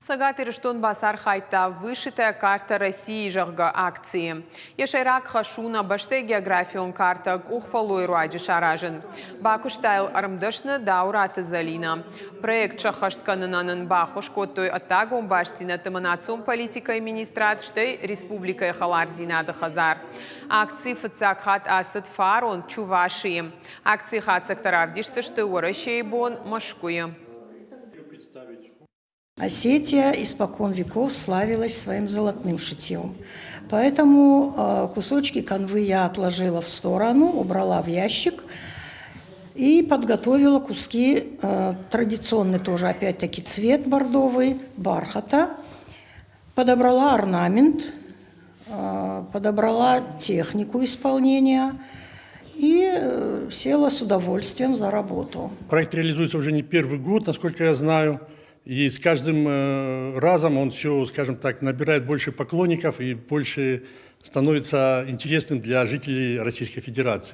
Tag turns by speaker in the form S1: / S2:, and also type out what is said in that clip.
S1: Цӕгат Ирыстон бацархайдта «Вышитая карта России», зӕгъгӕ, акцийы. Йӕ сӕйраг хӕс у нӕ бӕстӕйы географион картӕ къухфӕллойы руаджы саразын. Бакуыста йыл ӕрмдӕсны Дауыраты Зӕлинӕ. Проект сӕххӕст кӕнынӕн ын баххуыс кодтой ӕддагон бастдзинӕдты ӕмӕ национ политикӕйы министрад, стӕй республикӕйы хӕлардзинады хӕдзар. Акци фыццаг хатт ацыд фарон Чувашийы. Акцийы хатдзӕгтӕ равдисдзысты Уӕрӕсейы бон Мӕскуыйы.
S2: Осетия испокон веков славилась своим золотным шитьем. Поэтому кусочки канвы я отложила в сторону, убрала в ящик и подготовила куски, традиционный тоже опять-таки цвет бордовый, бархата. Подобрала орнамент, подобрала технику исполнения и села с удовольствием за работу.
S3: Проект реализуется уже не первый год, насколько я знаю. И с каждым разом он все, скажем так, набирает больше поклонников и больше становится интересным для жителей Российской Федерации.